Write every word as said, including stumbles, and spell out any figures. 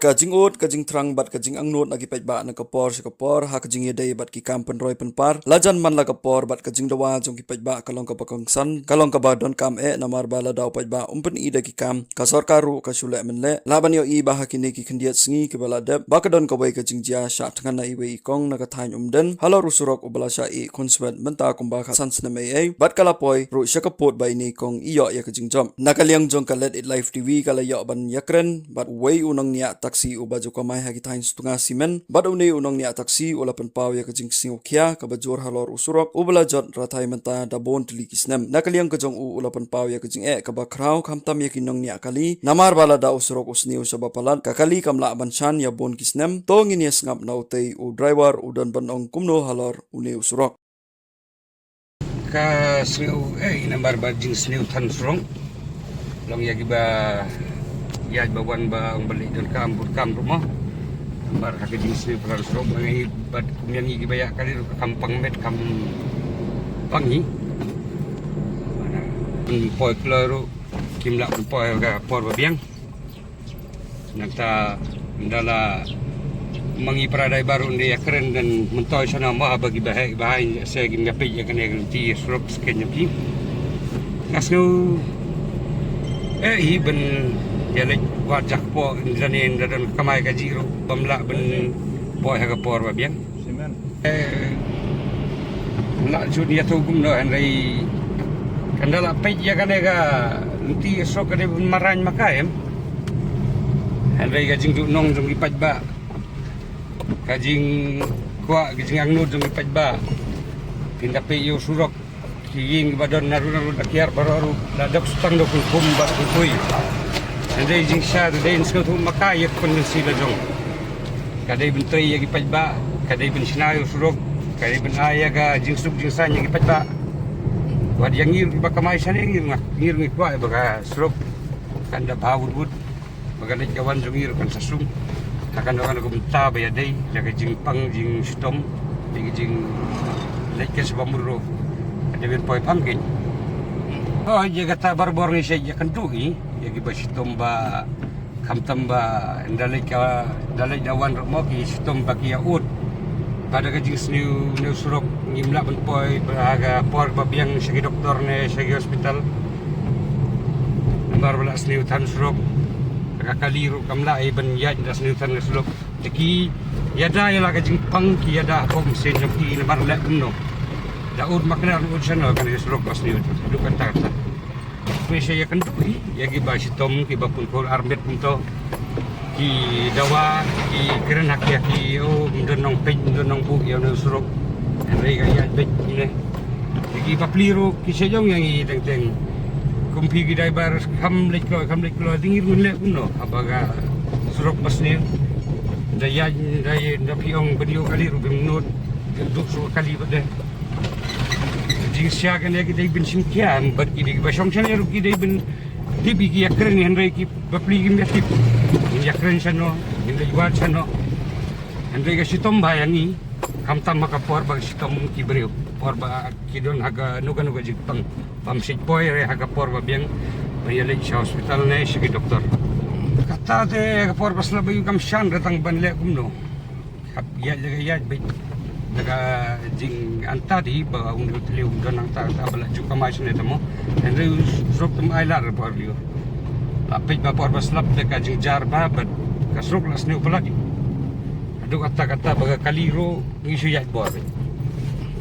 Ka jingud, ka jingthrang bad ka jingangnud na ki paidbah na ka por sha ka por ha ka jingïadei bad ki kam pynroi pynpar, la jan man la ka por bad ka jingdawa jong ki paidbah ka long kaba kongsan, ka long kaba donkam eh, namar ba lada u paidbah um pyni da ki kam, ka sorkar ruh ka shu leh mynleh. Lah ban ïohi ba ha kine ki khyndiat sngi kiba la dep ba ka don kawei ka jingjia shah thngan na iwei i kong na ka thaiñ Umden halor u surok uba la shah ïeh khunswet mynta kumba khatsan snem ei ei, bad ka la poi ruh sha ka pud ba ine i kong i ïoh ïa ka jingjop. Na ka liang jong ka Let It Live T V ka la ïoh ban ïakren bad uwei u nongñiah taksi uba ju kamai ha ki thaiñ Sutnga Cement, bad une u nongñiah taksi u la pynpaw ïa ka jingsngewkhia kaba jur halor u surok uba la jot rathai mynta da bun tylli ki snem. Na ka liang ka jong u, u la pynpaw ïa ka jingeh kaba khraw khamtam ïa ki nongñiah kali, namar ba lada u surok u sniew shaba palat, ka kali kam lah ban shan ïa bun ki snem. To ngin ïa sngap na utei u driver u don ban ong kumno halor une u surok. Ka sngew eh, namar ba jingsniew than surok long ïa kiba ïaid ba wan ba ong ba leit donkam bun kam ruh mo. Namar ha ka jingsniew than surok ba ngi bad kum ïa ngi kiba ïaid kali ruh ka kam pang met kam pang hi. Poi kloi ruh kim lah poi ka por ba biang. Nangta nda la mangi para dai baru nda ïakren dan myntoi shano mo haba kiba heh kiba hai se kim ïa peit ïa kane ka lynti surok sken ïa phi. Nga sngew eh hi ban ïa leit wad jak po nda ne nda don kamai ka jiro bam lah ban poi ha ka por ba biang. Amen. Eh, lah jun ïa tu kumno hynrei kan da lah peit ïa kane ka lynti surok ka dei ban marang ma ka em. Hynrei ka jingduhnong jong ki paidbah, ka jingkwah, ka jingangnud jong ki paidbah. Phin da peit ïa u surok. Ki ïing ba don naru naru da kiar baroh ruh da dok sutang da kum kum ba kum kui. Hynrei jingshisha dei sngewthuh ma ka ïa ka konvensi la jong. Ka dei ban trei ïa ki paidbah, ka dei ban shna ïa u surok, ka dei ban ai ïa ka jingsuk jingsaiñ ïa ki paidbah. Wat ïa ngi ruh kiba kamai shane ngi ruh nga, ngi ruh ngi kwah ba ka surok kan da bha wut wut. Ba ka leit ka wan jong ngi ruh kan sa sum. Ha kano kano ka bynta ba ïadei da ka jingpang jingshitom, da ka jingleit ka sha ba mur ruh ka dei ban poi pang kein. Oh, ïa kata barabor ngi sa ïakynduh ïa kiba shitom ba khamtam ba ynda leit ka, ynda leit da wan ruh mo ki shitom ba ki ïa ud. Ba da ka jingsniew ne u surok ngim lah ban poi ba ha ka por ba biang sha ki doktor ne sha ki hospital. Namar ba la sniew than surok, ka kali ruh kam lah ei ban ïaid da sniew than ka surok. Te ki ïada ïa la ka jingpang ki ïada ha ka mynsiem jong ki namar leh kumno. Da ud ma kane ruh ud shano kane ka surok ba sniew than. Duk kata kata. Phi sa ïakynduh ïa kiba shitom kiba pun kol armet kumto. Ki dawa, ki kren ha ki, ki, oh, ym don nongpeit, ym don nongbuh ïa une u surok. Hynrei ka ïaid beit ine. Ki bapli ruh ki sha jong ïa ngi teng teng. Kum phi ki dai bar kham leit kloi, kham leit kloi, ding ir ngun leh kumno. Haba ka surok ba sniew. Da ïaid, da ïaid, da phi ong ba dei u kali ruh bym nud. Duk surok kali ba dei. Jingshisha kane ki dei ban shim khia bad ki dei ba shong shane ruh ki dei ban tip ïa ki ïakren hynrei ki bapli kim ïa tip. Ngin ïakren shano, ngin leit wad shano. Hynrei ka shitom ba ïa ngi khamtam ha ka por ba shitom ki briew. Por ba ki don ha kano kano ka jingpang. Bym shait poi re ha ka por ba biang. Ba ïa leit sha hospital ne sha ki doktor. Kata te ka por ba slap ba ïa kam shan re tang ban leh kumno. Hap ïaid la ka ïaid beit. Da ka jingangta di ba un u tliu don nangta ta ba la ju kamai shane ta mo. Hynrei u surok tam ai lar por liu. La peit ba por ba slap da ka jingjar ba bad ka surok la sniew palat di. Haduh kata kata ba ka kali ruh ngi shu ïaid bor.